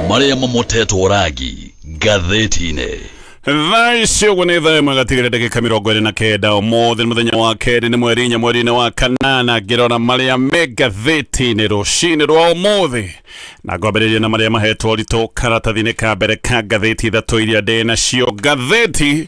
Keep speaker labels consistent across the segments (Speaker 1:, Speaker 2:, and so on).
Speaker 1: Marĩa mamotetwo rangi ngathĩti-inĩ.
Speaker 2: Thaa ici ũguo nĩ thaa 1 gatigĩrĩ ndagĩka 29. Ũmũthĩ nĩ mũthenya wa kerĩ, nĩ mweri 4 mweri-inĩ wa kanana. Ngĩrora marĩa me ngathĩti-inĩ rũcinĩ rwa ũmũthĩ, na ngwambĩrĩria na marĩa mahetwo ũritũ karatathi-inĩ ka mbere ka ngathĩti ithatũ iria ndĩ nacio. Ngathĩti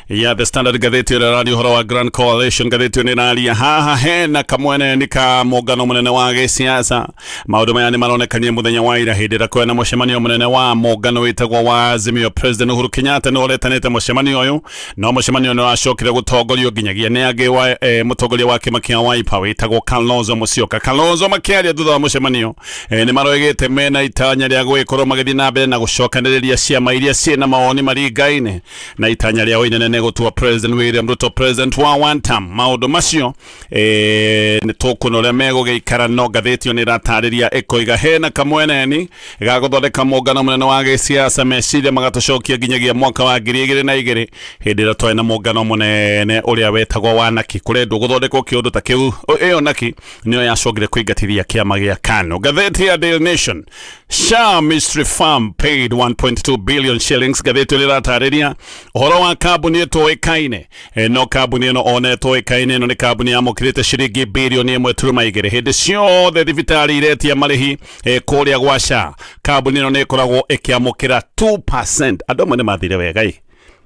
Speaker 2: ya The Standard, ngathĩti ĩrĩa ĩraria ũhoro wa Grand Coalition, ngathĩti ĩyo nĩ ĩraria haha hena kamweneni ka mũngano mũnene wa gĩsiasa. Maũndũ maya nĩ maronekanie mũthenya wa ira hĩndĩ ĩrĩa kwĩna mũcemanio mũnene wa mũngano wĩtagwo wa Azimio. President Uhuru Kenyatta nĩ ũretanĩte mũcemanio ũyũ, no mũcemanio nĩ wacokire gũtongorio nginyagia nĩ angĩ wa mũtongoria wa kĩama kĩa Wiper wĩtagwo Kalonzo Musyoka. Kalonzo makĩaria thutha wa mũcemanio, nĩ maroigĩte mena itanya rĩa gũgĩkorwo magĩthiĩ na mbere na gũcokanĩrĩria ciama iria ciĩna mawoni maringaine, na itanya rĩao inene nĩ gũtua President William Ruto president wa one term. Maũndũ macio nĩ tũkuona ũrĩa megũgĩikara, no ngathĩti ĩyo nĩ ĩratarĩria ĩkoiga hena kamweneni ga gũthondeka mũngano mũnene wa gĩsiasa. Meciria magatũcokia nginyagia mwaka wa 2002, hĩndĩ ĩrĩa twarĩ na mũngano mũnene ũrĩa wetagwo wa Naki. Kũrendwo gũthondekwo kĩũndũ ta kĩu. Ĩyo Naki nĩyo yacokire kũingatithia kĩama gĩa KANU. Ngathĩti ya Daily Nation, SHA Mystery Farm paid 1.2 billion shillings. Ngathĩti ĩyo ĩratarĩria ũhoro wa kambuni ĩtoĩkaine. No kambuni ĩno ona ĩtoĩkaine, ĩno nĩ kambuni yamũkĩrĩte ciringi birioni 1.2. Hĩndĩ ciothe thibitarĩ iretia marĩhi kũrĩa gwa SHA, kambuni ĩno nĩ ĩkoragwo ĩkĩamũkĩra 2%. Andũ amwe nĩ mathire wega ĩ.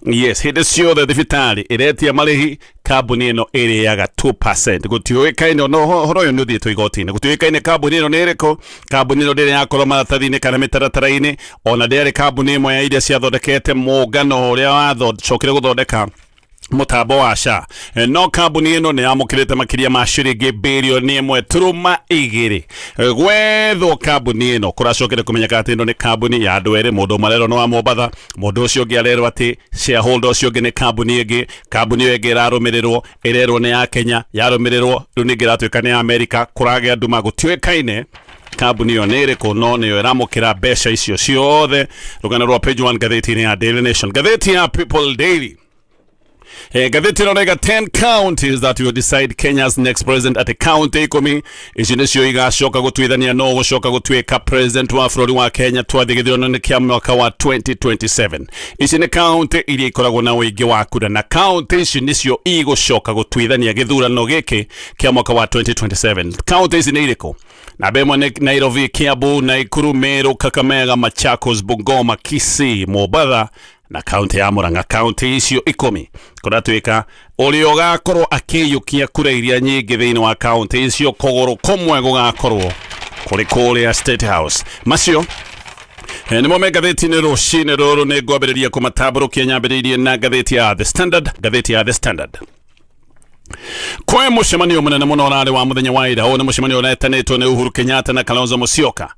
Speaker 2: Yes, hĩndĩ ciothe thibitarĩ ĩretia marĩhi, kambuni ĩno ĩrĩaga 2%. Gũtiũĩkaine ona ũhoro ũyũ nĩ ũthiĩtwo igoti-inĩ, gũtiũĩkaine kambuni ĩno nĩ ĩrĩkũ. Kambuni ĩno ndĩrĩ yakorwo maratathi-inĩ kana mĩtaratara-inĩ, ona ndĩarĩ kambuni ĩmwe ya iria ciathondekete mũngano ũrĩa wacokire gũthondeka mũtambo wa SHA. No kambuni ĩno nĩ yamũkĩrĩte makĩria ma ciringi birioni 1.2. Gwethwo kambuni ĩno, kũracokire kũmenyeka atĩ ĩno nĩ kambuni ya andũ erĩ. Mũndũ ũmwe arerwo nĩ wa Mombatha, mũndũ ũcio ũngĩ arerwo atĩ shareholder ũcio ũngĩ nĩ kambuni ĩngĩ. Kambuni ĩyo ĩngĩ ĩrarũmĩrĩrwo ĩrerwo nĩ ya Kenya, yarũmĩrĩrwo rĩu ningĩ ĩratuĩka nĩ ya Amerika. Kũragĩa nduma, gũtiũĩkaine kambuni ĩyo nĩ ĩrĩkũ, no nĩyo ĩramũkĩra mbeca icio ciothe. Rũgano rwa page 1 ngathĩti-inĩ ya Daily Nation. Ngathĩti ya People Daily, ngathĩti ĩno raiga 10 counties that will decide Kenya's next president, atĩ county 10 ici nĩcio igacoka gũtuithania no gũcoka gũtuĩka president wa bũrũri wa Kenya twathiĩ gĩthurano-inĩ kĩa mwaka wa 2027. Ici nĩ county iria ikoragwo na ũingĩ wa kura, na county ici nĩcio igũcoka gũtuithania gĩthurano gĩkĩ kĩa mwaka wa 2027. County ici nĩ irĩkũ? Namba 1 nĩ Nairobi, Kiambu, Naikuru, Meru, Kakamega, Machakos, Bungoma, Kisii, Mombatha na kaunti ya Murang'a. Kaunti icio 10, kũratuĩka ũrĩa ũgakorwo akĩiyũkia kura iria nyingĩ thĩinĩ wa kaunti icio, kũgũrũ kũmwe gũgakorwo kũrĩ kũrĩa State House. Macio nĩmo me ngathĩti-inĩ rũcinĩ rũrũ. Nĩ ngwambĩrĩria kũmatambũrũkia nyambĩrĩirie na ngathĩti ya The Standard. Ngathĩti ya The Standard, kwĩ mũcemanio mũnene mũno ũrarĩ wa mũthenya wa ira. Ũyũ nĩ mũcemanio ũretanĩtwo nĩ Uhuru Kenyatta na Kalonzo Musyoka.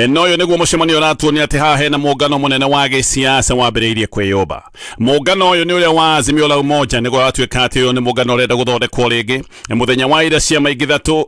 Speaker 2: No ũyũ nĩguo mũcemanio ũratuonia atĩ haha hena mũngano mũnene wa gĩsiasa wambĩrĩirie kwĩyũmba. Mũngano ũyũ nĩ ũrĩa wa Azimio la Umoja, nĩguo watuĩka atĩ ũyũ nĩ mũngano ũrenda gũthondekwo rĩngĩ. Mũthenya wa ira ciama ingĩ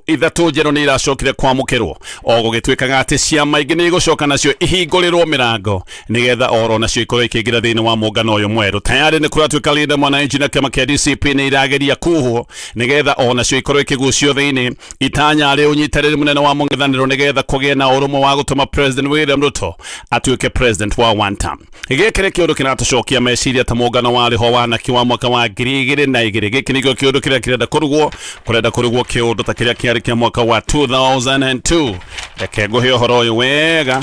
Speaker 2: ithatũ njerũ nĩ iracokire kwamũkĩrwo, o gũgĩtuĩkaga atĩ ciama ingĩ nĩ igũcoka nacio ihingũrĩrwo mĩrango nĩgetha oro nacio ikorwo ikĩingĩra thĩinĩ wa mũngano ũyũ mwerũ. Tayarĩ nĩ kũratuĩka Linda Mwananchi na kĩama kĩa DCP nĩ irageria kuhwo nĩgetha o nacio ikorwo ikĩgucio thĩinĩ. Itanya arĩ ũnyitanĩri mũnene wa mũng'ethanĩro nĩgetha kũgĩe na ũrũmwe wa gũtũma President William Ruto atuĩke president wa one term. Gĩkĩ nĩ kĩũndũ kĩratũcokia meciria ta mũngano warĩ ho wa Naki wa mwaka wa 2002. Gĩkĩ nĩkĩo kĩũndũ kĩrĩa kĩrenda kũrugwo, kũrenda kũrugwo kĩũndũ ta kĩrĩa kĩarĩ kĩa mwaka wa 2002. Reke ngũhe ũhoro ũyũ wega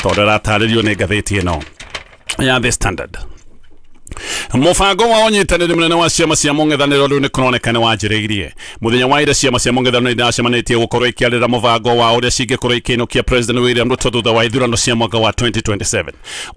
Speaker 2: tondũ ĩratarĩrio nĩ ngathĩti ĩno ya The Standard. Mũbango wa ũnyitanĩri mũnene wa ciama cia mũng'ethanĩro rĩu nĩ kũroneka nĩ wanjĩrĩirie. Mũthenya wa ira ciama cia mũng'ethanĩro iracemanĩtie gũkorwo ikĩarĩra mũbango wa ũrĩa cingĩkorwo ikĩinũkia President William Ruto thutha wa ithurano cia mwaka wa 2027.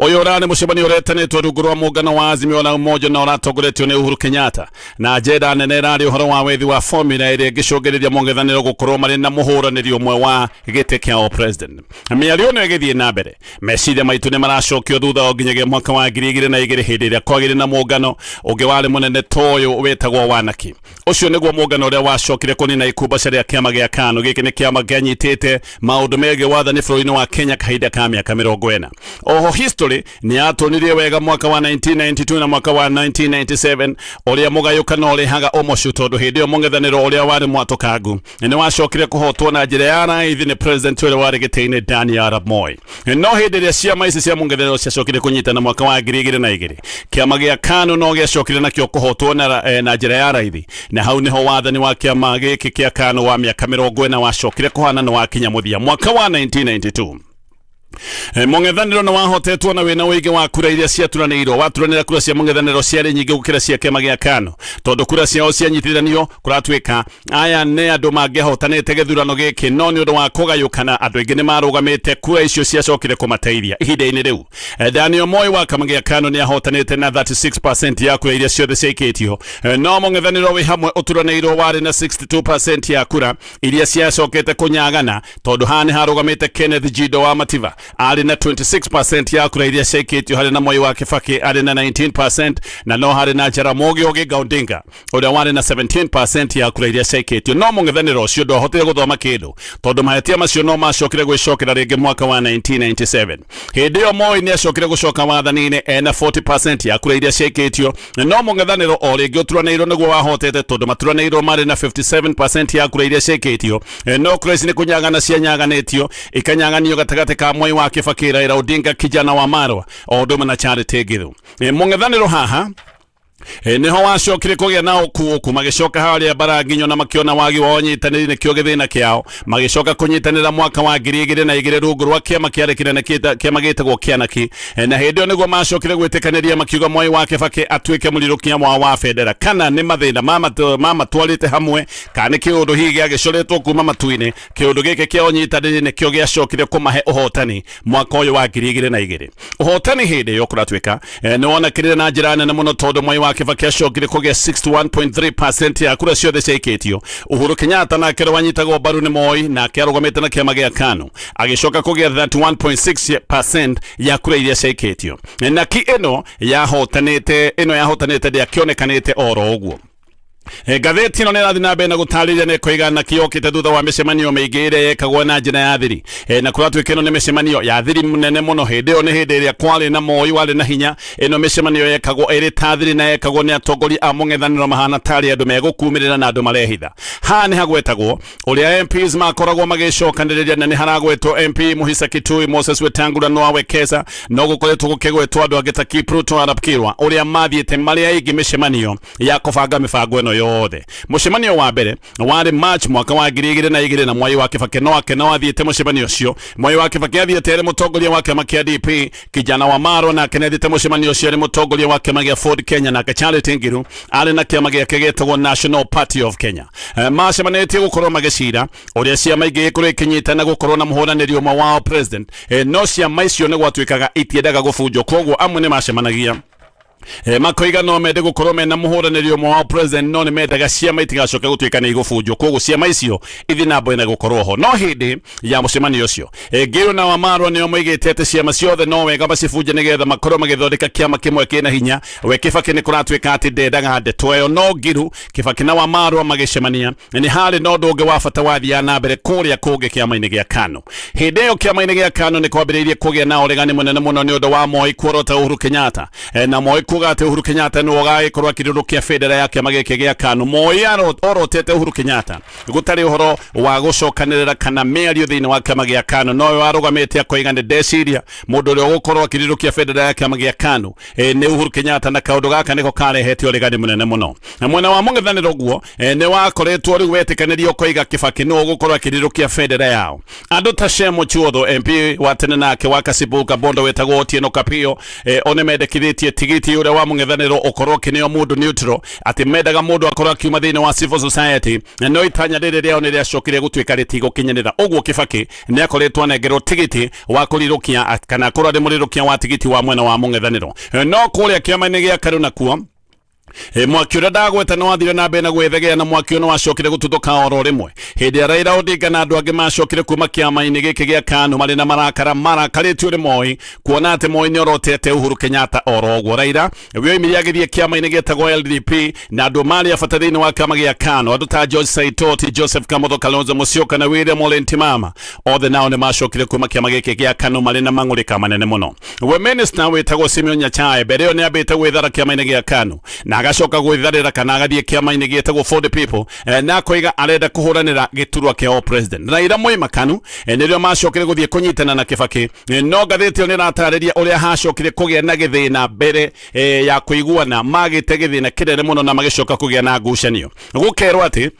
Speaker 2: Ũyũ ũrarĩ mũcemanio ũretanĩtwo rungu rwa mũngano wa Azimio la Umoja na ũratongoretio nĩ Uhuru Kenyatta, na agenda nene ĩrarĩ ũhoro wa wethi wa formula ĩrĩa ĩngĩcũngĩrĩria mũng'ethanĩro gũkorwo marĩ na mũhũranĩri ũmwe wa gĩtĩ kĩa president. Mĩario ĩno ĩgĩthiĩ na mbere, meciria maitũ nĩ maracokio thutha o nginyagia mwaka wa 2002, hĩndĩ ĩrĩa kwagĩrĩire marũmagĩrĩra na mũngano ũngĩ warĩ mũnene ta ũyũ wĩtagwo Wanaki. Ũcio nĩguo mũngano ũrĩa wacokire kũnina ikumbaca rĩa kĩama gĩa KANU. Gĩkĩ nĩ kĩama kĩanyitĩte maũndũ megiĩ wathani bũrũri-inĩ wa Kenya kahinda ka mĩaka 40. Oho history nĩ yatuonirie wega mwaka wa 1992 na mwaka wa 1997 ũrĩa mũgayũkano ũrehaga ũmocu, tondũ hĩndĩ ĩyo mũng'ethanĩro ũrĩa warĩ mwatũkangu nĩ wacokire kũhotwo na njĩra ya raithi nĩ president ũrĩa warĩ gĩtĩ-inĩ Daniel Arap Moi. No hĩndĩ ĩrĩa ciama ici cia mũng'ethanĩro ciacokire kũnyitana mwaka wa 2002, kĩama gĩa KANU no gĩacokire nakĩo kũhotwo na njĩra ya raithi, na hau nĩho wathani wa kĩama gĩkĩ kĩa KANU wa mĩaka 40 wacokire kũhana nĩ wakinya mũthia mwaka wa 1992. Mũng'ethanĩro nĩ wahotetwo na wĩna ũingĩ wa kura iria ciaturanĩirwo. Waturanĩra kura cia mũng'ethanĩro ciarĩ nyingĩ gũkĩra cia kĩama gĩa KANU, tondũ kura ciao cianyitithanio kũratuĩka aya nĩ andũ mangĩhotanĩte gĩthurano gĩkĩ, no nĩ ũndũ wa kũgayũkana andũ aingĩ nĩ marũgamĩte, kura icio ciacokire kũmateithia ihinda-inĩ rĩu. Daniel Moi wa kĩama gĩa KANU nĩ ahotanĩte na 36% ya kura iria ciothe ciaikĩtio, no mũng'ethanĩro wĩ hamwe ũturanĩirwo warĩ na 62% ya kura iria ciacokete kũnyagana, tondũ haha nĩ harũgamĩte Kenneth Jindo wa Mativa arĩ na 26% ya kura iria ciaikĩtio, harĩ na Moi wa Kibaki arĩ na 19%, na no harĩ na Jaramogi Oginga Odinga ũrĩa warĩ na 17% ya kura iria ciaikĩtio. No mũng'ethanĩro ũcio ndwahotire gũthoma kĩndũ, tondũ mahĩtia macio no macokire gwĩcokera rĩngĩ mwaka wa 1997. Hĩndĩ ĩyo Moi nĩ acokire gũcoka wathani-inĩ ena 40% ya kura iria ciaikĩtio, no mũng'ethanĩro o rĩngĩ ũturanĩirwo nĩguo wahotete, tondũ maturanĩirwo marĩ na 57% ya kura iria ciaikĩtio. No kura ici nĩ kũnyagana cianyaganĩtio, ikanyaganio gatagatĩ ka Mwai wa Kibaki, Raila Odinga, Kijana wa Marwa, o ũndũ ũmwe na Charity Ngilu. Mũng'ethanĩro haha niho wacokire kũgĩa na ũkuũku, magĩcoka harĩa Mbaranginyo na makĩona wagi wa ũnyitanĩri nĩkĩo gĩthĩna kĩao, magĩcoka kũnyitanĩra mwaka wa 2002 rungu rwa kĩama kĩarĩ kĩnene kĩama gĩtagwo Kĩanaki. Na hĩndĩ ĩyo nĩguo macokire gwĩtĩkanĩria, makiuga Mwai wa Kibaki atuĩke mũrirũkia wao wa bendera. Kana nĩ mathĩna mamatwarĩte hamwe, kana nĩ kĩũndũ hihi gĩagĩcoretwo kuma matu-inĩ, kĩũndũ gĩkĩ kĩa ũnyitanĩri nĩkĩo gĩacokire kũmahe ũhotani mwaka ũyũ wa 2002. Ũhotani hĩndĩ ĩyo kũratuĩka nĩ wonekire na njĩra nene mũno, tondũ Mwai wa Kibaki acokire kũgĩa 61.3% ya kura ciothe ciaikĩtio. Uhuru Kenyatta nake ũrĩa wanyitagwo mbaru nĩ Moi nake arũgamĩte na kĩama gĩa KANU agĩcoka kũgĩa 31.6% ya kura iria ciaikĩtio. Naki ĩno yahotanĩte, ĩno yahotanĩte ndĩakĩonekanĩte oro ũguo. Ngathĩti ĩno nĩ ĩrathiĩ na mbere na gũtarĩria na ĩkoiga na kĩokĩte thutha wa mĩcemanio mĩingĩ ĩrĩa yekagwo na njĩra ya thiri. Na kũratuĩka ĩno nĩ mĩcemanio ya thiri nene mũno. Hĩndĩ ĩyo nĩ hĩndĩ ĩrĩa kwarĩ na Moi warĩ na hinya. Ĩno mĩcemanio yekagwo ĩrĩ ta thiri na yekagwo nĩ atongoria a mũng'ethanĩro mahana tarĩ andũ megũkumĩrĩra na andũ marehitha. Haha nĩ hagwetagwo ũrĩa MPs makoragwo magĩcokanĩrĩria, na nĩ haragwetwo MP Muhisa Kitui, Moses Wetangula, Noah Wekesa, no gũkoretwo gũkĩgwetwo andũ angĩ ta Kipruto Arap Kirwa, ũrĩa mathiĩte marĩ aingĩ mĩcemanio ya kũbanga mĩbango ĩno yothe. Mũcemanio wa mbere warĩ March mwaka wa 2002, na Mwai wa Kibaki no ake no athiĩte mũcemanio ũcio. Mwai wa Kibaki athiĩte arĩ mũtongoria wa kĩama kĩa DP, Kijana wa Marwa nake nĩ athiĩte mũcemanio ũcio arĩ mũtongoria wa kĩama gĩa Ford Kenya, nake Charity Ngilu arĩ na kĩama gĩake gĩtagwo National Party of Kenya. Macemanĩtie gũkorwo magĩcira ũrĩa ciama ingĩ gĩkorwo ikĩnyitana gũkorwo na mũhũranĩri ũmwe wao president. No ciama icio nĩ gwatuĩkaga itiendaga gũbunjwo, koguo amwe nĩ macemanagia makoiga no mende gũkorwo mena mũhũranĩri ũmwe wa president, no nĩ mendaga ciama itigacoke gũtuĩka nĩ igũbunjwo, koguo ciama icio ithiĩ na mbere na gũkorwo ho. No hĩndĩ ya mũcemanio ũcio, Ngiru na Wamarwa nĩo moigĩte atĩ ciama ciothe no wega macibunje nĩgetha makorwo magĩthondeka kĩama kĩmwe kĩna hinya. We Kibaki nĩ kũratuĩka atĩ ndendaga ndeto ĩyo, no Ngiru, Kibaki na Wamarwa magĩcemania nĩ harĩ na ũndũ ũngĩ wa bata wathiaga na mbere kũrĩa kũngĩ kĩama-inĩ gĩa KANU. Hĩndĩ ĩyo kĩama-inĩ gĩa KANU nĩ kwambĩrĩirie kũgĩa na ũregani mũnene mũno nĩ ũndũ wa Moi kuorota Uhuru Kenyatta, na Moi kuga atĩ Uhuru Kenyatta nĩwe ũgagĩkorwo akĩrũrũkia bendera ya kĩama gĩkĩ gĩa KANU. Moi orotete Uhuru Kenyatta gũtarĩ ũhoro wa gũcokanĩrĩra kana mĩario thĩinĩ wa kĩama gĩa KANU, nowe warũgamĩte akoiga nĩ ndeciria mũndũ ũrĩa ũgũkorwo akĩrũrũkia bendera ya kĩama gĩa KANU nĩ Uhuru Kenyatta, na kaũndũ gaka nĩko karehete ũregani mũnene mũno. Na mwena wa mũng'ethanĩro guo nĩ wakoretwo rĩu wetĩkanĩria ũkoiga Kibaki nĩwe ũgũkorwo akĩrirũkia bendera yao. Andũ ta Shem Ochuodho, MP wa tene nake wa Kasipul Kabondo wetagwo Otieno Kapio, o nĩ mendekithĩtie tigiti ũrĩa wa mũng'ethanĩro ũkorwo ũkĩneo mũndũ neutral, atĩ mendaga mũndũ akorwo akiuma thĩinĩ wa civil society, no itanya rĩrĩ rĩao nĩ rĩacokire gũtuĩka rĩtigũkinyanĩra. Ũguo Kibaki nĩ akoretwo anengerwo tigiti wa kũrirũkia kana akorwo arĩ mũrirũkia wa tigiti wa mwena wa mũng'ethanĩro. No kũrĩa kĩama-inĩ gĩa KANU nakuo Mwaki ũrĩa ndagweta nĩ wathire na mbere na gwĩthegea, na mwaki ũyũ nĩ wacokire gũtuthũka oro rĩmwe hĩndĩ ya Raila Odinga na andũ angĩ macokire kuma kĩama-inĩ gĩkĩ gĩa KANU marĩ na marakara marakarĩtio nĩ Moi, kuona atĩ Moi nĩ orotete Uhuru Kenyatta oro ũguo. Raila we oimire agĩthiĩ kĩama-inĩ gĩtagwo LDP, na andũ marĩ a bata thĩinĩ wa kĩama gĩa KANU, andũ ta George Saitoti, Joseph Kamotho, Kalonzo Musyoka na William Ole Ntimama, othe nao nĩ macokire kuma kĩama gĩkĩ gĩa KANU marĩ na mang'ũrĩka manene mũno. We minister wĩtagwo Simeon Nyachae mbere ĩyo nĩ ambĩte gwĩthara kĩama-inĩ gĩa KANU na agacoka gwĩtharĩra kana agathiĩ kĩama-inĩ gĩtagwo For the People, na akoiga arenda kũhũranĩra gĩturwa kĩa president. Raila moima KANU, nĩrĩo macokire gũthiĩ kũnyitana na Kibaki, no ngathĩti ĩyo nĩ ĩratarĩria ũrĩa hacokire kũgĩa na gĩthĩna mbere ya kũiguana, magĩte gĩthĩna kĩnene mũno na magĩcoka kũgĩa na ngucanio. Gũkerwo atĩ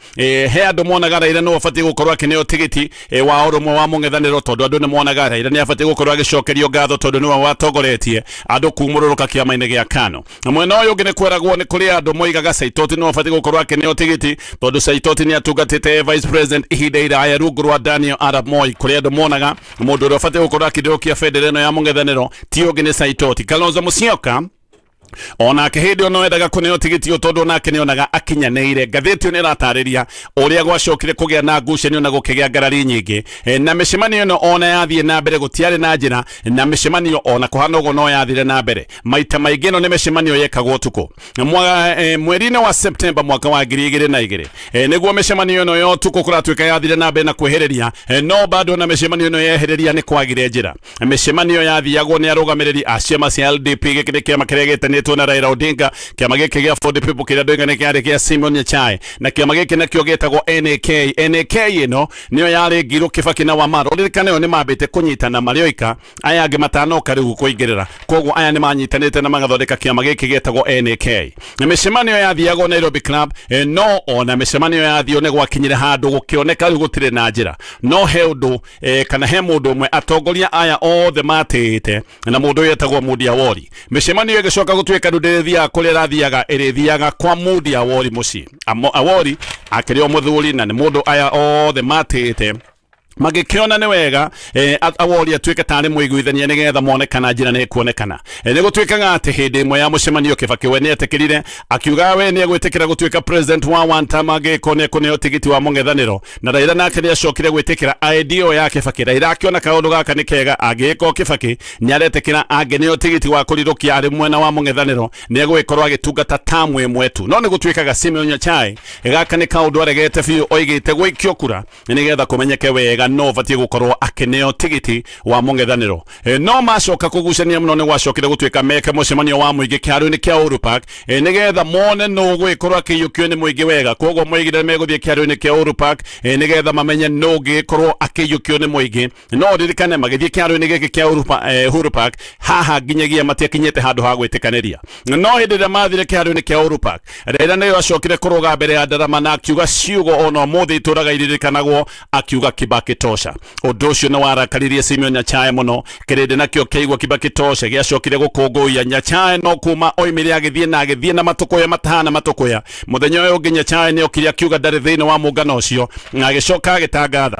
Speaker 2: he andũ monaga Raila nĩwe ũbatiĩ gũkorwo akĩneo tigiti wa ũrũmwe wa mũng'ethanĩro, tondũ andũ nĩ monaga Raila nĩ abatiĩ gũkorwo agĩcokerio ngatho tondũ nĩwe watongoretie andũ kumũrũrũka kĩama-inĩ gĩa KANU. Na mwena ũyũ ũngĩ nĩ kweragwo nĩ kũrĩ andũ moigaga Saitoti nĩwe ũbatiĩ gũkorwo akĩneo tigiti tondũ Saitoti nĩ atungatĩte vice president ihinda iraya rungu rwa Daniel Arap Moi. Kũrĩ andũ monaga mũndũ ũrĩa ũbatiĩ gũkorwo akĩrĩũkia bendera ĩno ya mũng'ethanĩro ti ũngĩ nĩ Saitoti. Kalonzo Musyoka onake hĩndĩ ĩyo no endaga kũneo tigiti ũyũ tondũ onake nĩonaga akinyanĩire. Ngathĩti ĩyo nĩ ĩratarĩria ũrĩa gwacokire kũgĩa na ngucanio na gũkĩgĩa ngarari nyingĩ, na mĩcemanio ĩno ona yathiĩ na mbere gũtiarĩ na njĩra, na mĩcemanio ona kũhana ũguo no yathire na mbere maita maingĩ. Ĩno nĩ mĩcemanio yekagwo ũtukũ mweri-inĩ wa Septemba mwaka wa 2002, nĩguo mĩcemanio ĩno ya ũtukũ kũratuĩka yathire na mbere na kwĩhĩrĩria, no bado na mĩcemanio ĩno yehereria nĩ kwagire njĩra. Mĩcemanio yathiagwo nĩ arũgamĩrĩri a ciama cia LDP, gĩkĩ nĩ kĩama kĩrĩa gĩtanĩtwo na Raila Odinga, kĩama gĩkĩ gĩa For the People kĩrĩa ndoiga nĩ kĩarĩ kĩa Simon Nyachae, na kĩama gĩkĩ nakĩo gĩtagwo NAK. NAK ĩno nĩyo yarĩ Ngirũ, Kibaki na Wamaro. Ririkana ĩyo nĩ mambĩte kũnyitana marĩ oika, aya angĩ matanoka rĩu kũingĩrĩra, koguo aya nĩ manyitanĩte na magathondeka kĩama gĩkĩ gĩtagwo NAK. Na mĩcemanio yathiagwo Nairobi Club, no ona mĩcemanio yathio nĩ gwakinyire handũ gũkĩoneka rĩu gũtirĩ na njĩra, no he ũndũ kana he mũndũ ũmwe atongoria aya othe matĩĩte, na mũndũ ũyũ etagwo Mudi Awori. Mĩcemanio ĩgĩcoka gũtuĩka rĩu ndĩrĩthiaga kũrĩa ĩrathiaga, ĩrĩthiaga kwa Mudi Awori mũciĩ. Awori akĩrĩ o mũthuri na nĩ mũndũ aya othe matĩĩte, magĩkĩona nĩ wega Awori atuĩke tarĩ mũiguithania nĩgetha mone kana njĩra nĩ ĩkuonekana. Nĩ gũtuĩkaga atĩ hĩndĩ ĩmwe ya mũcemanio Kibaki we nĩ etĩkĩrire, akiuga we nĩ egwĩtĩkĩra gũtuĩka president wa one term angĩkorwo nĩ ekũneo tigiti wa mũng'ethanĩro, na Raila nake nĩ acokire gwĩtĩkĩra idea ĩyo ya Kibaki. Raila akĩona kaũndũ gaka nĩ kega, angĩgĩkorwo Kibaki nĩ aretĩkĩra angĩneo tigiti wa kũrirũkia arĩ mwena wa mũng'ethanĩro, nĩ egũgĩkorwo agĩtungata tamu ĩmwe tu. No nĩ gũtuĩkaga Simeon Nyachae gaka nĩ kaũndũ aregete biũ, oigĩte gũikio kura nĩgetha kũmenyeke wega no ũbatiĩ gũkorwo akĩneo tigiti wa mũng'ethanĩro. No macoka kũgucania mũno, nĩ gwacokire gũtuĩka meke mũcemanio wa mũingĩ kĩharo-inĩ kĩa Uhuru Park, nĩgetha mone nũ ũgũgĩkorwo akĩiyũkio nĩ mũingĩ wega. Koguo moigire megũthiĩ kĩharo-inĩ kĩa Uhuru Park, nĩgetha mamenye nũ ũngĩgĩkorwo akĩiyũkio nĩ mũingĩ. No ririkane magĩthiĩ kĩharo-inĩ gĩkĩ kĩa Uhuru Park, haha nginyagia matiakinyĩte handũ ha gwĩtĩkanĩria. No hĩndĩ ĩrĩa mathire kĩharo-inĩ kĩa Uhuru Park, Raila nĩyo acokire kũrũga mbere ya ndarama na akiuga ciugo ona ũmũthĩ itũraga iririkanagwo, akiuga "Kibaki tosha". Ũndũ ũcio nĩ warakaririe Simeon Nyachae mũno. Kĩrĩndĩ nakĩo kĩaigua "Kibaki tosha" gĩacokire gũkũngũiya Nyachae, no kuma oimire agĩthiĩ na agĩthiĩ na matũkũya matahana matũkũya. Mũthenya ũyũ ũngĩ Nyachae nĩ okire akiuga ndarĩ thĩinĩ wa mũngano ũcio, na agĩcoka agĩtangatha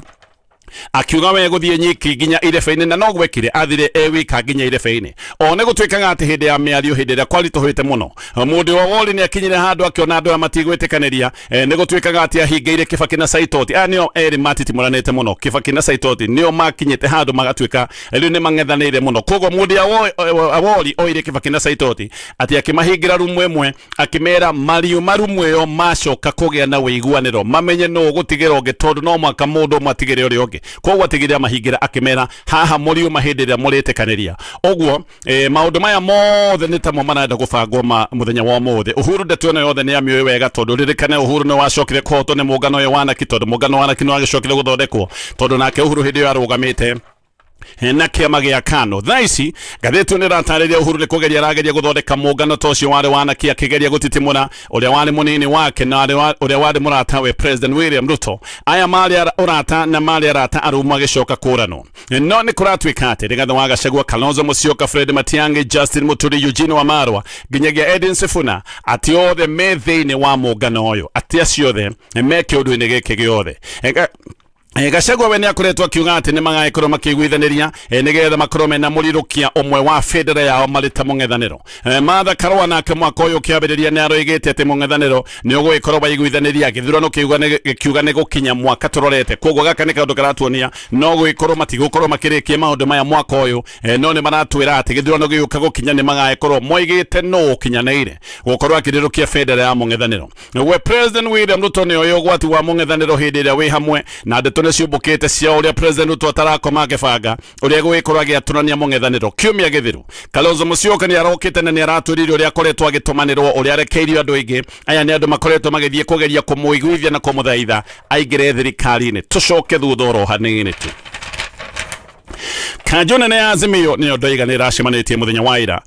Speaker 2: akiuga we gũthiĩ nyiki nginya irebe-inĩ, na no gwekire, athire e wika nginya irebe-inĩ. O nĩ gũtuĩkaga atĩ hĩndĩ ya mĩario, hĩndĩ ĩrĩa kwaritũhĩte mũno, mũndũ wa Woli nĩ akinyire handũ akĩona andũ aya matigwĩtĩkanĩria. Nĩ gũtuĩkaga atĩ ahingĩire Kibaki na Saitoti, aya nĩo erĩ matitimũranĩte mũno. Kibaki na Saitoti nĩo makinyĩte handũ magatuĩka rĩu nĩ mang'ethanĩire mũno. Koguo mũndũ Awori oire Kibaki na Saitoti atĩ akĩmahingĩra rumu ĩmwe, akĩmera mariuma rumu ĩyo macoka kũgĩa na ũiguanĩro mamenye nũ ũgũtigĩra ũngĩ, tondũ no mwaka mũndũ ũmwe atigĩre ũrĩa ũngĩ. Koguo atigĩre amahingĩra, akĩmera haha mũriuma hĩndĩ ĩrĩa mũrĩtĩkanĩria ũguo. Maũndũ maya mothe nĩ tamo marenda gũbangwo ma mũthenya wa ũmũthĩ. Uhuru ndeto ĩno yothe nĩ amĩũĩ wega, tondũ ririkane Uhuru nĩ wacokire kũhotwo nĩ mũngano ũyũ wa Naki, tondũ mũngano wa Naki nĩ wagĩcokire gũthondekwo, tondũ nake Uhuru hĩndĩ ĩyo arũgamĩte na kĩama gĩa KANU. Thaa ici ngathĩti nĩ ĩratarĩria Uhuru nĩ kũgeria arageria gũthondeka mũngano ta ũcio warĩ wa Naki, akĩgeria gũtitimũra ũrĩa warĩ mũnini wake na ũrĩa warĩ mũratawe President William Ruto. Aya marĩ ũrata na marĩ arata arũmu magĩcoka kũranwo. No nĩ kũratuĩka atĩ Rigathĩ wa Gachagua, Kalonzo Musyoka, Fred Matiang'i, Justin Muturi, Eugene Wamalwa nginyagia Edwin Sifuna, atĩ othe me thĩinĩ wa mũngano ũyũ, atĩ acio othe me kĩũndũ-inĩ gĩkĩ gĩothe. Gachagua we nĩakoretwo akiuga atĩ nĩmagagĩkorwo makĩiguithanĩria nĩgetha makorwo mena mũrirũkia ũmwe wa bendera yao marĩ ta mũng'ethanĩro. Martha Karua nake mwaka ũyũ ũkĩambĩrĩria nĩaroigĩte atĩ mũng'ethanĩro nĩũgũgĩkorwo waiguithanĩria gĩthurano gĩkiuga nĩ gũkinya mwaka tũrorete. Koguo gaka nĩ kaũndũ karatuonia no gũgĩkorwo matigũkorwo makĩrĩkia maũndũ maya mwaka ũyũ, no nĩ maratwĩra atĩ gĩthurano gĩgĩũka gũkinya nĩmagagĩkorwo moigĩte nũ ũkinyanĩire gũkorwo akĩrirũkia bendera ya mũng'ethanĩro. We President William Ruto nĩ oĩ ũgwati wa mũng'ethanĩro hĩndĩ ĩrĩa wĩ hamwe, na ndeto nĩ ciũmbũkĩte cia ũrĩa President Ruto atarakoma akĩbanga ũrĩa egũgĩkorwo agĩatũrania mũng'ethanĩro. Kiumia gĩthiru Kalonzo Musyoka nĩ arokĩte na nĩ aratwĩrire ũrĩa akoretwo agĩtũmanĩrwo, ũrĩa arekeirio andũ aingĩ. Aya nĩ andũ makoretwo magĩthiĩ kũgeria kũmũiguithia na kũmũthaitha aingĩre thirikari-inĩ. Tũcoke thutha oro hanini tu. Kanjũ nene ya Azimio nĩyo ndoiga nĩ ĩracemanĩtie mũthenya wa ira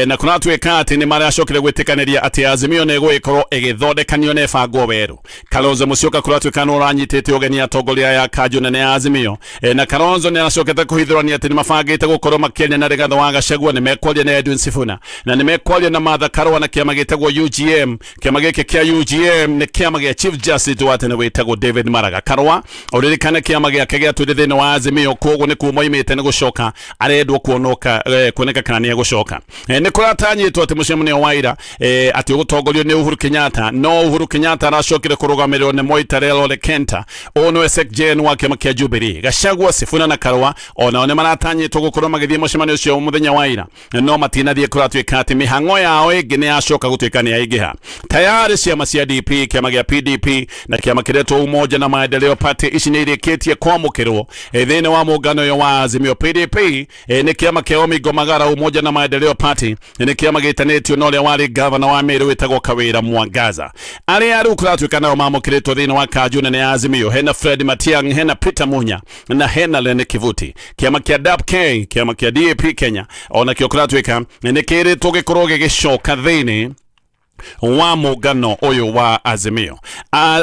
Speaker 2: na kũratuĩka atĩ nĩ maracokire gwĩtĩkanĩria atĩ Azimio nĩ ĩgũgĩkorwo ĩgĩthondekanio na ĩbangwo werũ. Kalonzo Musyoka kũratuĩka nĩ ũranyitĩte ũgeni atongoria ya kanjũ nene ya Azimio na Kalonzo nĩ aracokete kũhithũrania atĩ nĩ mabangĩte gũkorwo makĩaria na Rigathĩ wa Gachagua, nĩ mekwaria na Edwin Sifuna na nĩ mekwaria na Martha Karua na kĩama gĩtagwo UGM. Kĩama gĩkĩ kĩa UGM nĩ kĩama gĩa Chief Justice wa tene wĩtagwo David Maraga. Karua ũririkane kĩama gĩake gĩatwĩre thĩinĩ wa Azimio, koguo nĩ kuo moimĩte nĩ gũcoka arendwo kuonoka kuoneka kana nĩ egũcoka. Nĩ kũratanyĩtwo atĩ mũcemanio wa ira atĩ ũgũtongorio nĩ Uhuru Kenyatta, no Uhuru Kenyatta aracokire kũrũgamĩrĩrwo nĩ Moitalel Ole Kenta, ũyũ nĩwe Sec-Gen wa kĩama kĩa Jubilee. Gachagua, Sifuna na Karua onao nĩ maratanyĩtwo gũkorwo magĩthiĩ mũcemanio ũcio mũthenya wa ira, no matinathiĩ. Kũratuĩka atĩ mĩhang'o yao ĩngĩ nĩ yacoka gũtuĩka nĩ yaingĩha. Tayarĩ ciama cia DP, kĩama gĩa PDP na kĩama kĩretwo Umoja na Maendeleo Party ici nĩ irĩkĩtie kwamũkĩrwo thĩinĩ wa mũngano ũyũ wa Azimio. PDP nĩ kĩama kĩa Omingo Magara, Umoja na Maendeleo Party nĩ kĩama gĩtanĩtio na ũrĩa warĩ gavana wa Meru wĩtagwo Kawĩra Mwangaza. Arĩa rĩu kũratuĩka nao mamũkĩrĩtwo thĩinĩ wa kanjũ nene ya Azimio, hena Fred Matiang'i, hena Peter Munya na hena Lene Kivuti. Kĩama kĩa DAP-K, kĩama kĩa DAP Kenya onakĩo kũratuĩka nĩ kĩrĩtwo gĩkorwo gĩgĩcoka thĩinĩ wa mũngano ũyũ wa Azimio.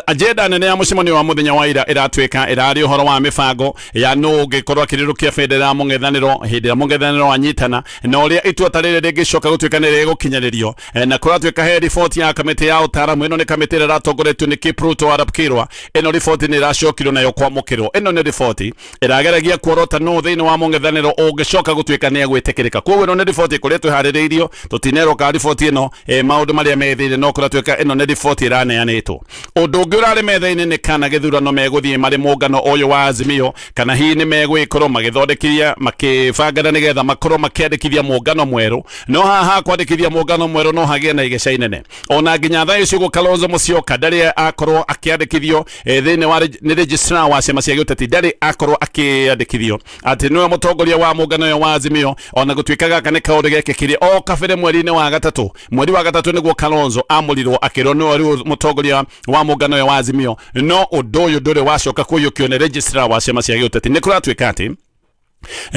Speaker 2: Agenda nene ya mũcemanio wa mũthenya wa ira ĩratuĩka ĩrarĩ ũhoro wa mĩbango ya nũ ũngĩkorwo akĩrĩrũkia bendera ya mũng'ethanĩro hĩndĩ ĩrĩa mũng'ethanĩro wanyitana, na ũrĩa itua ta rĩrĩ rĩngĩcoka gũtuĩka nĩ rĩgũkinyanĩrio. Na kũratuĩka he riboti ya kamĩtĩ ya ũtaaramu. Ĩno nĩ kamĩtĩ ĩrĩa ĩratongoretio nĩ Kipruto Arap Kirwa. Ĩno riboti nĩ ĩracokirwo nayo kwamũkĩrwo. Ĩno nĩ riboti ĩrageragia kuorota nũ thĩinĩ wa mũng'ethanĩro ũngĩcoka gũtuĩka nĩ egwĩtĩkĩrĩka. Koguo ĩno nĩ riboti ĩkoretwo ĩharĩrĩirio, tũtinerwo kana riboti ĩno maũndũ marĩa me thĩinĩ, no kũratuĩka ĩno nĩ riboti ĩraneanĩtwo. Ũndũ ũngĩ ũrarĩ metha-inĩ nĩ kana gĩthurano megũthiĩ marĩ mũngano ũyũ wa Azimio, kana hihi nĩ megũgĩkorwo magĩthondekithia makĩbangana nĩgetha makorwo makĩandĩkithia mũngano mwerũ. No haha kwandĩkithia mũngano mwerũ no hagĩe na igeca inene. Ona nginya thaa ici ũguo Kalonzo Musyoka ndarĩ akorwo akĩandĩkithio thĩinĩ wa nĩ registrar wa ciama cia gĩũteti, ndarĩ akorwo akĩandĩkithio atĩ nĩwe mũtongoria wa mũngano ũyũ wa Azimio, ona gũtuĩka gaka nĩ kaũndũ gekĩkire o kabere mweri-inĩ wa gatatũ. Mweri wa gatatũ nĩguo Kalonzo amũrirwo akĩrwo nĩwe rĩu mũtongoria wa mũngano ũyũ wa Azimio, no ũndũ ũyũ ndũrĩ wacoka kũiyũkio nĩ registrar wa ciama cia gĩũteti. Nĩ kũratuĩka atĩ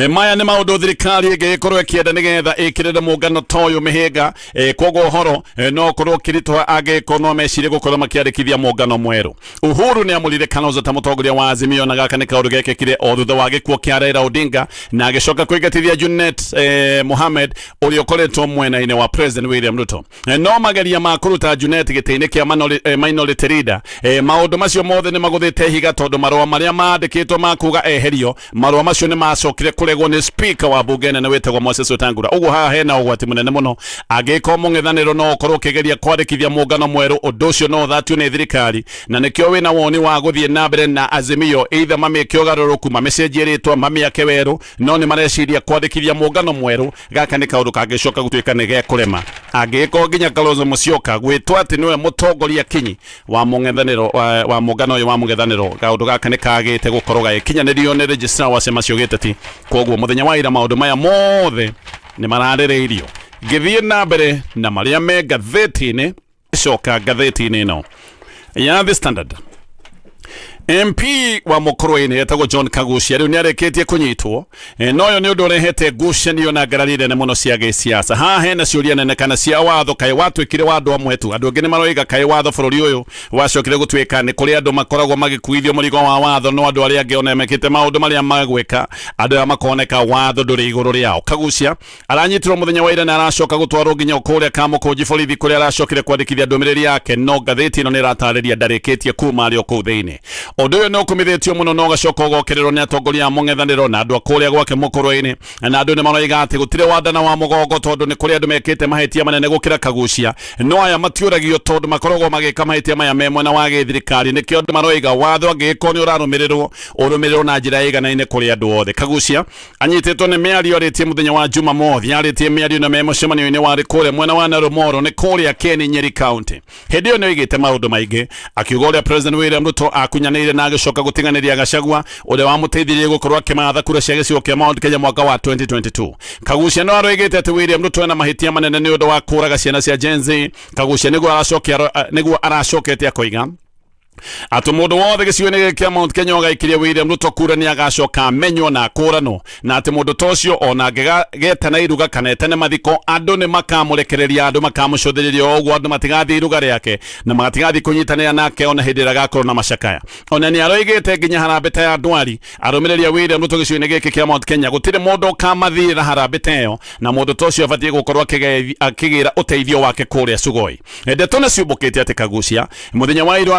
Speaker 2: maya nĩ maũndũ thirikari ĩngĩgĩkorwo ĩkĩenda nĩgetha ĩkĩrĩre mũngano ta ũyũ mĩhĩnga. Koguo ũhoro no ũkorwo ũkĩritũha angĩkorwo no mecirie gũkorwo makĩandĩkithia mũngano mwerũ. Uhuru nĩ amũrire Kalonzo ta mũtongoria wa Azimio, na gaka nĩ kaũndũ gekĩkire o thutha wa gĩkuũ kĩa Raila Odinga, na agĩcoka kũingatithia Junet Mohamed ũrĩa ũkoretwo mwena-inĩ wa President William Ruto. No mageria ma kũruta Junet gĩtĩ-inĩ kĩa minority leader, maũndũ macio mothe nĩ magũthĩte ihiga, tondũ marũa marĩa maandĩkĩtwo ma kuga eherio, marũa macio nĩ macokire kũregwo nĩ speaker wa bunge nene wĩtagwo Moses Wetangula. Ũguo haha hena ũgwati mũnene mũno angĩkorwo mũng'ethanĩro no ũkorwo ũkĩgeria kwandĩkithia mũngano mwerũ, ũndũ ũcio no ũthatio nĩ thirikari, na nĩkĩo wĩna woni wa gũthiĩ na mbere na Azimio, either mamĩke ũgarũrũku, mamĩcenjie rĩtwa, mamĩake werũ, no nĩ mareciria kwandĩkithia mũngano mwerũ. Gaka nĩ kaũndũ kangĩcoka gũtuĩka nĩ gekũrema angĩgĩkorwo nginya Kalonzo Musyoka gwĩtwo atĩ nĩwe mũtongoria kinyi wa mũng'ethanĩro wa mũngano ũyũ wa mũng'ethanĩro. Kaũndũ gaka nĩ kagĩte gũkorwo gagĩkinyanĩrio nĩ registrar wa ciama cia gĩteti. Koguo mũthenya wa ira maũndũ maya mothe nĩ mararĩrĩirio. Ngĩthiĩ na mbere na marĩa me ngathĩti-inĩ, coka ngathĩti-inĩ ĩno ya The Standard. MP wa Mukurweini etagwo John Kagucia rĩu nĩarĩkĩtie kũnyitwo. No ũyũ nĩ ũndũ ũrehete ngucanio na ngarari nene mũno cia gĩsiasa. Haha hena ciũria nene kana cia watho kaĩ watuĩkire wa andũ amwe tu. Andũ angĩ nĩ maroiga kaĩ watho bũrũri ũyũ wacokire gũtuĩka nĩ kũrĩ andũ makoragwo magĩkuithio mũrigo wa watho, no andũ arĩa angĩ ona mekĩte maũndũ marĩa magwĩka andũ aya makoneka watho ndũrĩ igũrũ rĩao. Kagucia aranyitirwo muthenya wa ira na aracoka gutwarwo nginya kuria Kamũkũnji borithi kuria aracokire kwandĩkithia ndũmĩrĩri yake, no ngathĩti ĩno nĩ ĩratarĩria ndarĩkĩtie kuma arĩ o kũu thĩinĩ. Ũndũ ũyũ nĩ ũkũmithĩtio mũno na ũgacoka ũgokererwo nĩ atongoria a mũng'ethanĩro na andũ a kũrĩa gwake mũkũrwe-inĩ, na andũ nĩ maroiga atĩ gũtirĩ wandana wa mũgongo tondũ nĩ kũrĩ andũ mekĩte mahĩtia manene gũkĩra Kagucia, no aya matiũragio tondũ makoragwo magĩka mahĩtia maya me mwena wa gĩthirikari. Nĩkĩo andũ maroiga watho angĩgĩkorwo nĩ ũrarũmĩrĩrwo, ũrũmĩrĩrwo na njĩra ĩiganaine kũrĩ andũ othe. Kagucia anyitĩtwo nĩ mĩario arĩtie mũthenya wa Jumamothi, arĩtie mĩario na me mũcemanio-inĩ warĩ kũrĩa mwena wa Narumoro nĩ kũrĩa Keni, Nyeri County. Hĩndĩ ĩyo nĩ oigĩte maũndũ maingĩ, akiuga ũrĩa President William Ruto akunyanĩire na agĩcoka gũtiganĩria Gachagua ũrĩa wamũteithirie gũkorwo akĩmatha kura cia gĩcigo kĩa Mount Kenya mwaka wa 2022. Kagucia no aroigĩte atĩ William Ruto ena mahĩtia manene nĩ ũndũ wa kũraga ciana cia Gen Z. Kagucia nĩguo aracokete akoiga atĩ mũndũ wothe gĩcigo-inĩ gĩkĩ kĩa Mount Kenya ũgaikirie William Ruto kura nĩ agacoka amenywo na akũranwo, na atĩ mũndũ ta ũcio ona angĩgetana iruga kana etane mathiko, andũ nĩ makamũrekereria, andũ makamũcũthĩrĩria o ũguo, andũ matigathiĩ iruga rĩake na matigathiĩ kũnyitanĩra nake ona hĩndĩ ĩrĩa agakorwo na macakaya. Ona nĩ aroigĩte nginya harambĩ ta ya ndwari arũmĩrĩri a William Ruto gĩcigo-inĩ gĩkĩ kĩa Mount Kenya gũtirĩ mũndũ ũkamathirĩra harambĩ ta ĩyo, na mũndũ ta ũcio abatiĩ gũkorwo akĩgĩra ũteithio wake kũrĩa Sugoi. Ndeto nĩ ciumbũkĩte atĩ Kagucia mũthenya wa iro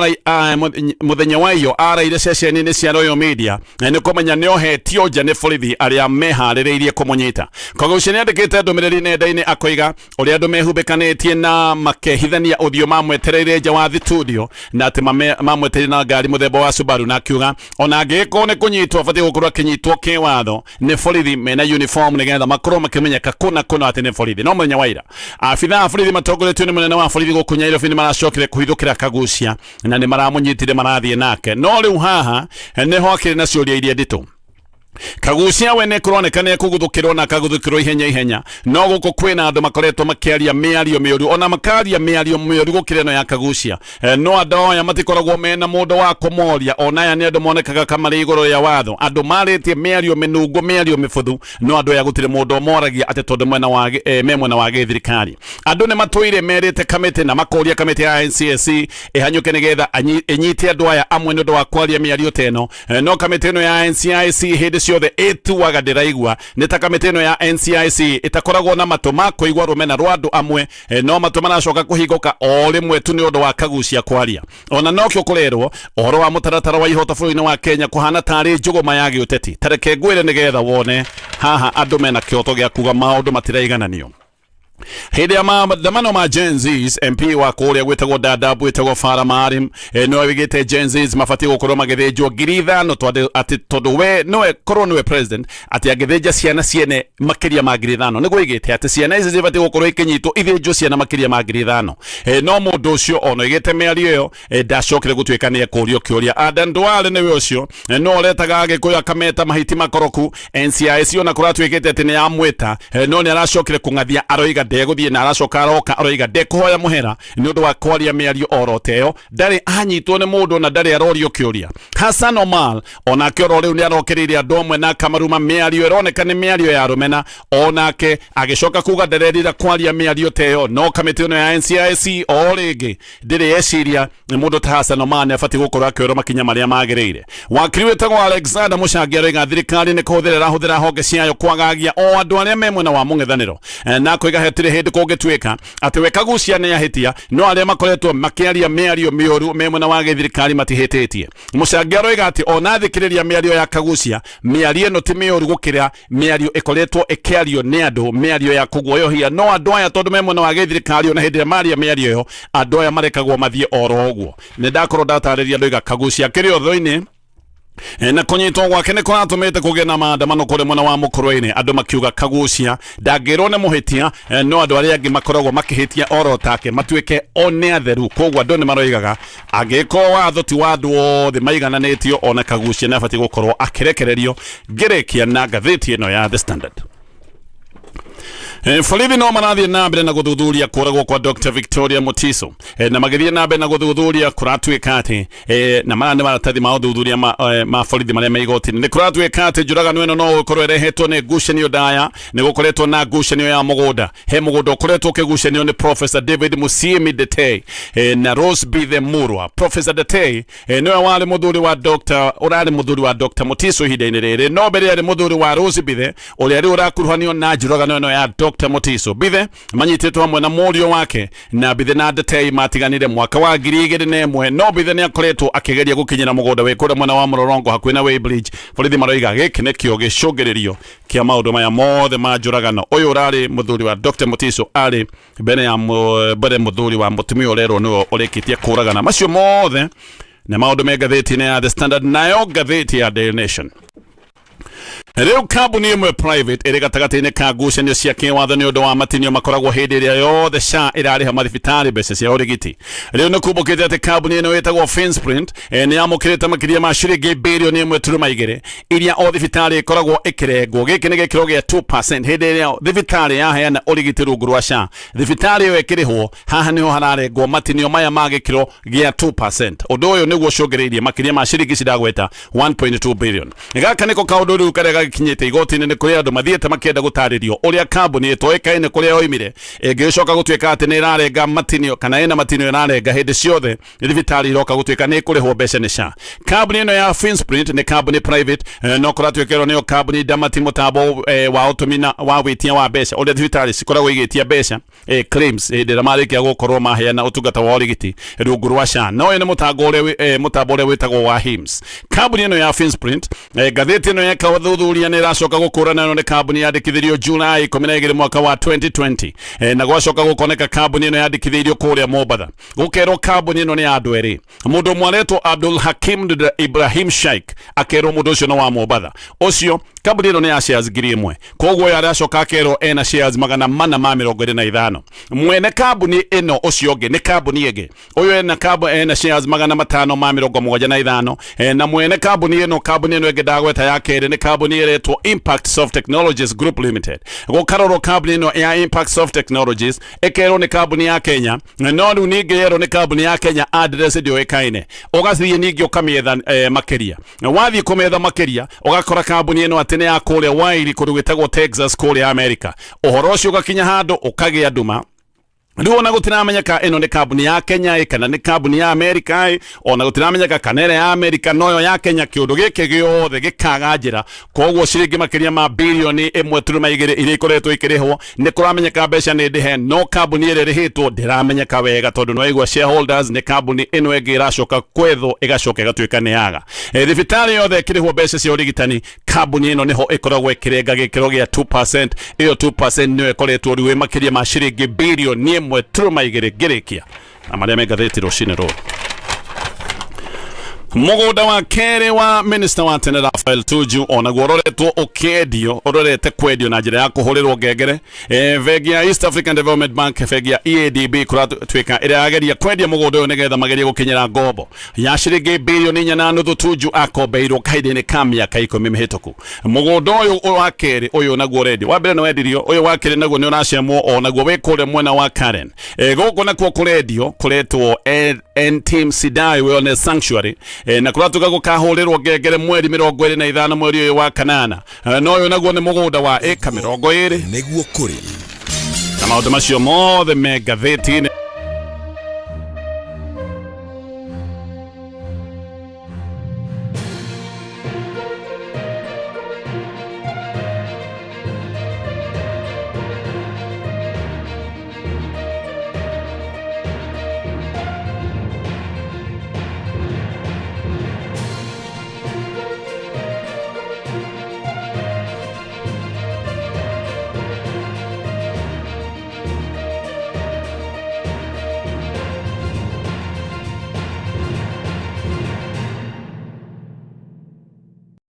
Speaker 2: mũthenya wa iyo araire ceceni-inĩ cia Royal Media nĩ kũmenya nĩ ohetio nja nĩ borithi arĩa meharĩrĩirie kũmũnyita. Kagucia nĩ andĩkĩte ndũmĩrĩri nenda-inĩ akoiga ũrĩa andũ mehumbĩkanĩtie na makehithania ũthiũ mamwetereire nja wa thitudio na atĩ mamwetereire na ngari mũthemba wa Subaru, na akiuga ona angĩgĩkorwo nĩ kũnyitwo abatiĩ gũkorwo akĩnyitwo kĩwatho nĩ borithi mena uniform nĩgetha makorwo makĩmenyeka kũna kũna atĩ nĩ borithi. No mũthenya wa ira abithaa a borithi matongoretio nĩ mũnene wa borithi gũkũ Nairobi nĩ maracokire kũhithũkĩra Kagucia na nĩ maramũnyitire marathiĩ nake. No rĩu haha nĩho akĩrĩ na ciũria iria nditũ. Kagucia we nĩ kũroneka nĩ ekũguthũkĩrwo na akaguthũkĩrwo ihenya ihenya, no gũkũ kwĩna andũ makoretwo makĩaria mĩario mĩũru, ona makaria mĩario mĩũru gũkĩra ĩno ya Kagucia. No andũ aya matikoragwo mena mũndũ wa kũmoria, ona aya nĩ andũ monekaga kamarĩ igũrũ rĩa watho, andũ marĩtie mĩario mĩnungu, mĩario mĩbuthu, no andũ aya gũtirĩ mũndũ ũmoragia atĩ tondũ mwena wa me mwena wa gĩthirikari. Andũ nĩ matũire merĩte kamĩtĩ na makoria kamĩtĩ ya NCSC ĩhanyũke nĩgetha ĩnyite andũ aya amwe nĩ ũndũ wa kwaria mĩario ta ĩno. No kamĩtĩ ĩno ya NCIC hĩndĩ ciothe ĩtuaga ndĩraigua. Nĩ ta kamĩtĩ ĩno ya NCIC ĩtakoragwo na matũ ma kũigua rũmena rwa andũ amwe, no matũ maracoka kũhingũka o rĩmwe tu nĩ ũndũ wa Kagucia kwaria. Ona nokĩo kũrerwo ũhoro wa mũtaratara wa ihoto bũrũri-inĩ wa Kenya kũhana tarĩ njũgũma ya gĩũteti. Ta reke ngwĩre nĩgetha wone haha andũ mena kĩhoto gĩa kuga maũndũ matiraigananio. Hĩndĩ ya maandamano ma Gen Zs, MP wa kũrĩa gwĩtagwo Dadaab wĩtagwo Farah Maalim nĩwe wĩgĩte Gen Zs mabatiĩ gũkorwo magĩthĩnjwo 5,000 atĩ tondũ we nĩwe korwo nĩwe president atĩ angĩthĩnja ciana ciene makĩria ma 5,000. Nĩguo oigĩte atĩ ciana ici cibatiĩ gũkorwo ikĩnyitwo ithĩnjwo ciana makĩria ma 5,000. No mũndũ ũcio ona oigĩte mĩario ĩyo ndacokire gũtuĩka nĩ ekũrio kĩũria. Adan Duale nĩwe ũcio no ũretaga Agĩkũyũ akameta mahiti makoroku. NCIC ona kũratuĩkĩte atĩ nĩ yamwĩta, no nĩ aracokire kũng'athia aroiga ndegũthiĩ, na aracoka aroka aroiga ndekũhoya mũhera nĩ ũndũ wa kwaria mĩario oro ta ĩyo. Ndarĩ anyitwo nĩ mũndũ na ndarĩ arorio kĩũria. Hassan Omar onake oro rĩu nĩ arokereire andũ amwe na akamaruma mĩario ĩroneka nĩ mĩario ya rũmena. Onake agĩcoka kuga ndarerira kwaria mĩario ta ĩyo, no kamĩtĩ ĩno ya NCIC o rĩngĩ ndĩrĩ yeciria nĩ mũndũ ta Hassan Omar nĩ abatiĩ gũkorwo akĩoerwo makinya marĩa magĩrĩire. Wakiri wĩtagwo Alexander Mũchangi aroiga thirikari nĩ kũhũthĩra ĩrahũthĩra honge ciayo kwagagia o andũ arĩa me mwena wa mũng'ethanĩro, na akoiga hatirĩ hĩndĩ kũngĩtuĩka atĩ we Kagucia nĩ ahĩtia, no arĩa makoretwo makĩaria mĩario mĩũru me mwena wa gĩthirikari matihĩtĩtie. Mũchangi aroiga atĩ ona thikĩrĩria mĩario ya Kagucia, mĩario ĩno ti mĩũru gũkĩra mĩario ĩkoretwo ĩkĩario nĩ andũ, mĩario ya kũguoyohia, no andũ aya tondũ me mwena wa gĩthirikari ona hĩndĩ ĩrĩa maria mĩario ĩyo andũ aya marekagwo mathiĩ oro ũguo. Nĩ ndakorwo ndatarĩria ndoiga Kagucia akĩrĩ ũthũ-inĩ na kũnyitwo gwake nĩ kũratũmĩte kũgĩe na maandamano kũrĩa mwena wa mũkũrwe-inĩ, andũ makiuga Kagucia ndangĩrwo nĩ mũhĩtia, no andũ arĩa angĩ makoragwo makĩhĩtia oro take matuĩke o nĩ atheru. Koguo andũ nĩ maroigaga angĩkorwo watho ti wa andũ othe maigananĩtio, ona Kagucia nĩ abatiĩ gũkorwo akĩrekererio. Ngĩrĩkia na ngathĩti ĩno ya The Standard. Borithi no marathiĩ na mbere na gũthuthuria kũragwo kwa Dr. Victoria Mutiso, na magĩthiĩ na mbere na gũthuthuria kũratuĩka atĩ na maya nĩ maratathi ma ũthuthuria ma borithi marĩa me igoti-inĩ, nĩ kũratuĩka atĩ njũragano ĩno no gũkorwo ĩrehetwo nĩ ngucanio ndaya. Nĩ gũkoretwo na ngucanio ya mũgũnda, he mũgũnda ũkoretwo ũkĩgucanio nĩ Professor David Musiemi Detei na Rose Bithe Murwa. Professor Detei nĩwe warĩ mũthuri wa Dr. ũrarĩ mũthuri wa Dr. Mutiso ihinda-inĩ rĩrĩ, no mbere arĩ mũthuri wa Rose Bithe ũrĩa rĩu ũrakuruhanio na njũragano ĩno ya Dr. Dr Mutiso. Mbithe manyitĩtwo hamwe na mũriũ wake na Mbithe na Ndetei matiganire mwaka wa 2001, no Mbithe nĩ akoretwo akĩgeria gũkinyĩra mũgũnda wĩ kũrĩa mwena wa Mũrorongo hakuhĩ na Weighbridge. Borithi maroiga gĩkĩ nĩkĩo gĩcũngĩrĩrio kĩa maũndũ maya mothe ma njũragano. Ũyũ ũrarĩ mũthuri wa Dr Mutiso, arĩ mbere ya mbere mũthuri wa mũtumia ũrerwo nĩwe ũrĩkĩtie kũragana. Macio mothe nĩ maũndũ me ngathĩti-inĩ ya The Standard, nayo ngathĩti ya Daily Nation. Rĩu kambuni ĩmwe private ĩrĩ gatagatĩ-inĩ ka ngucanio cia kĩwatho nĩ ũndũ wa matinio makoragwo hĩndĩ ĩrĩa yothe SHA ĩrarĩha mathibitarĩ mbeca cia ũrigiti. Rĩu nĩ kumbũkĩte atĩ kambuni ĩno ĩtagwo Finsprint nĩ yamũkĩrĩte makĩria ma ciringi birioni 1.2 iria o thibitarĩ ĩkoragwo ĩkĩrengwo. Gĩkĩ nĩ gĩkĩro gĩa 2% hĩndĩ ĩrĩa thibitarĩ yaheana ũrigiti rungu rwa SHA. Thibitarĩ ĩyo ĩkĩrĩhwo, haha nĩho hararengwo matinio maya ma gĩkĩro gĩa 2%. Ũndũ ũyũ nĩguo ũcũngĩrĩirie makĩria ma ciringi ciragweta 1.2 billion. Gaka nĩko kaũndũ rĩu karĩa gagĩkinyĩte igoti-inĩ, nĩ kũrĩ andũ mathiĩte makĩenda gũtarĩrio ũrĩa kambuni ĩtoĩkaine kũrĩa yoimire ĩngĩgĩcoka gũtuĩka atĩ nĩ ĩrarenga matinio kana ĩna matinio ĩrarenga hĩndĩ ciothe thibitarĩ iroka gũtuĩka nĩ ĩkũrĩhwo mbeca nĩ SHA. Kambuni ĩno ya Finsprint nĩ kambuni private, no kũratuĩka ĩno nĩyo kambuni ndamati mũtambo wa ũtũmi na wa wĩtia wa mbeca ũrĩa thibitarĩ cikoragwo igĩtia mbeca, claims hĩndĩ ĩrĩa marĩkia gũkorwo maheana ũtungata wa ũrigiti rungu rwa SHA. No ĩno mũtambo ũrĩa mũtambo ũrĩa wĩtagwo wa HIMS. Kambuni ĩno ya Finsprint, ngathĩti ĩno yeka ũthuthuria nĩ ĩracoka gũkũrana ĩno nĩ kambuni yandĩkithirio July 12 mwaka wa 2020, na gwacoka gũkoneka kambuni ĩno yandĩkithĩirio kũrĩa Mombatha. Gũkerwo kambuni ĩno nĩ ya andũ erĩ, mũndũ ũmwe aretwo Abdul Hakim Ibrahim Sheikh, akerwo mũndũ ũcio nĩ wa Mombatha. Ũcio kambuni ĩno nĩ ya shares 1000, koguo ũyũ aracoka akerwo ena shares 425. Mwene kambuni ĩno ũcio ũngĩ nĩ kambuni ĩngĩ, ũyũ ena ena shares 575, na mwene kambuni ĩno ĩngĩ ndagweta ya kerĩ nĩ kambuni ĩretwo Impact Soft Technologies Group Limited. Gũkarorwo kambuni ĩno ya Impact Soft Technologies ĩkerwo nĩ kambuni ya Kenya, no rĩu ningĩ yerwo nĩ kambuni ya Kenya, address ndĩũĩkaine. Ũgathiĩ ningĩ ũkamĩetha makĩria, wathiĩ kũmĩetha makĩria ũgakora kambuni ĩno atĩ nĩ ya kũrĩa Wairi, kũndũ gwĩtagwo Texas kũrĩa America. Ũhoro ũcio ũgakinya handũ ũkagĩa nduma. Rĩu ona gũtiramenyeka ĩno nĩ kambuni ya Kenya ĩ kana nĩ kambuni ya America ĩ, ona gũtiramenyeka kana ĩrĩa ya America noyo ya Kenya. Kĩũndũ gĩkĩ gĩothe gĩkaga njĩra. Koguo ciringi makĩria ma birioni 1.2 iria ikoretwo ikĩrĩhwo, nĩ kũramenyeka mbeca nĩ ndĩhe, no kambuni ĩrĩa ĩrĩhĩtwo ndĩramenyeka wega, tondũ nĩwaigua shareholders nĩ kambuni ĩno ĩngĩ ĩracoka kwethwo ĩgacoka ĩgatuĩka nĩ yaga. Thibitarĩ yothe ĩkĩrĩhwo mbeca cia ũrigitani, kambuni ĩno nĩho ĩkoragwo ĩkĩrenga gĩkĩro gĩa 2%. Ĩyo 2% nĩyo ĩkoretwo rĩu ĩ makĩria ma ciringi birioni 1.2. Ngĩrĩkia na marĩa me ngathĩti rũcinĩ rũrũ, mũgũnda wa kerĩ wa minista wa tene Raphael Tuju onaguo ũroretwo ũkĩendio, ũrorete kwendio na njĩra ya kũhũrĩrwo ngengere. Bengi ya East African Development Bank, bengi ya EADB, kũratuĩka ĩrĩa yageria kwendia mũgũnda ũyũ nĩgetha magerie gũkinyĩra ngombo ya ciringi birioni 4.5 Tuju akombeirwo kahinda-inĩ ka mĩaka 10 mĩhĩtũku. Mũgũnda ũyũ wa kerĩ ũyũ naguo ũrendio, wa mbere nĩ wendirio, ũyũ wa kerĩ naguo nĩ ũracemwo, o naguo wĩ kũrĩa mwena wa Karen. Gũkũ nakuo kũrendio kũretwo N-Team Sidai Wellness Sanctuary, na kũratuĩka gũkahũrĩrwo ngengere mweri 25 mweri ũyũ wa kanana. No ũyũ naguo nĩ mũgũnda wa ĩka 20.
Speaker 1: Nĩguo kũrĩ
Speaker 2: Na maũndũ macio mothe me ngathĩti-inĩ.